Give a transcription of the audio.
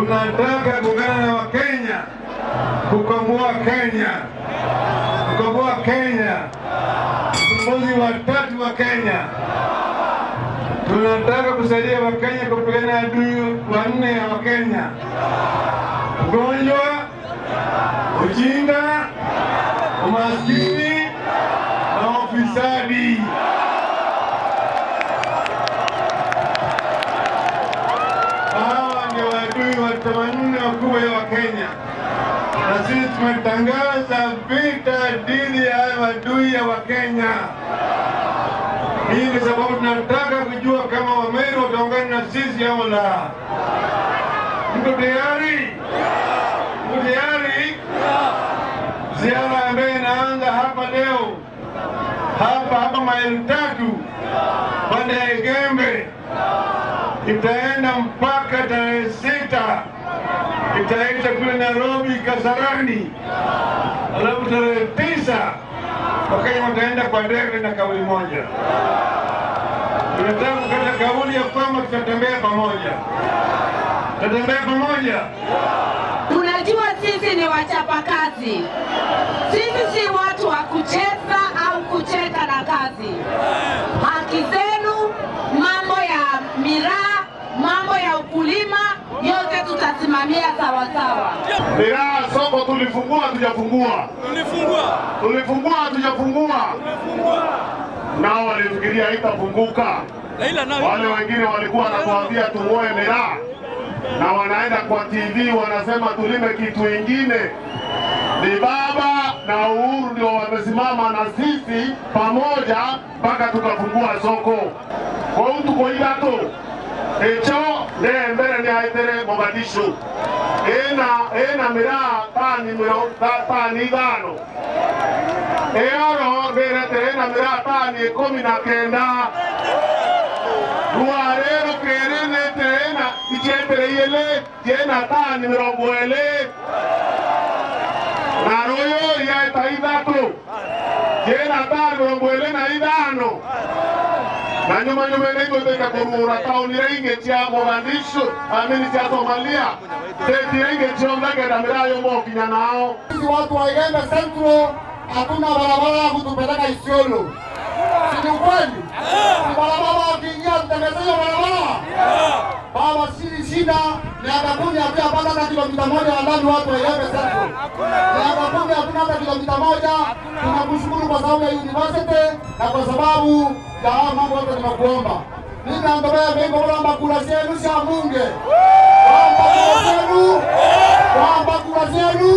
Tunataka kuungana na Wakenya kukomboa Kenya, kukomboa Kenya, ukombozi wa tatu wa Kenya. Tunataka kusaidia Wakenya kupigana adui wanne wa Kenya: ugonjwa, ujinga, umaskini na ufisadi. Hawa ndio adui wanne wakubwa ya Wakenya, na sisi tumetangaza vita dhidi ya hayo adui ya Wakenya. Hii ni sababu tunataka kujua kama Wameru wataungana na sisi au la. Mko tayari? Mko tayari? Ziara ambayo inaanza hapa leo hapa hapa maili 3 pande ya Igembe itaenda mpaka tarehe 6, itaisha kule Nairobi Kasarani, alafu tarehe 9 Wakenya wataenda kwa ndege na kauli moja. Tunataka kukata kauli ya kwamba tutatembea pamoja, tutatembea pamoja. Unajua sisi ni wachapakazi, sisi si watu wa kucheza au kucheka na kazi. Haki zenu, mambo ya miraa, mambo ya ukulima, yote tutasimamia sawa sawa. Miraa soko tulifungua, tujafungua? Tulifungua, tujafungua? Nao walifikiria haitafunguka. Wale wengine walikuwa wanatuambia tung'oe miraa, na wanaenda kwa TV wanasema tulime kitu ingine. Ni baba na Uhuru ndio wamesimama na sisi pamoja mpaka tukafungua soko. Kwa hiyo tuko itatu echo ne mbere ni aitere Mogadishu ena miraa tani 5 eoro nderetere ena miraa tani 19 rwarero kere netere ena ichetere yele jena tani 20 na royo ya eta 3 jena tani 25 na nyuma nyuma ile iko kurura tauni reinge chia Mogadishu amini chia Somalia teti reinge chia ndage na mirayo mo kinya nao. Sisi watu wa Igembe Central hakuna barabara ya kutupeleka Isiolo. Si ni kweli? Si barabara wakiingia tutengeneze barabara? Baba, si shida miaka 10 hatujapata hata kilomita 1 ya lami watu wa Igembe Central. Miaka 10 hakuna hata kilomita 1. Tunakushukuru kwa sababu ya university na kwa sababu ya haya mambo yote tunakuomba. Mimi naomba mengo kwamba kura zenu si munge. Kwamba kura zenu, kwamba kura zenu.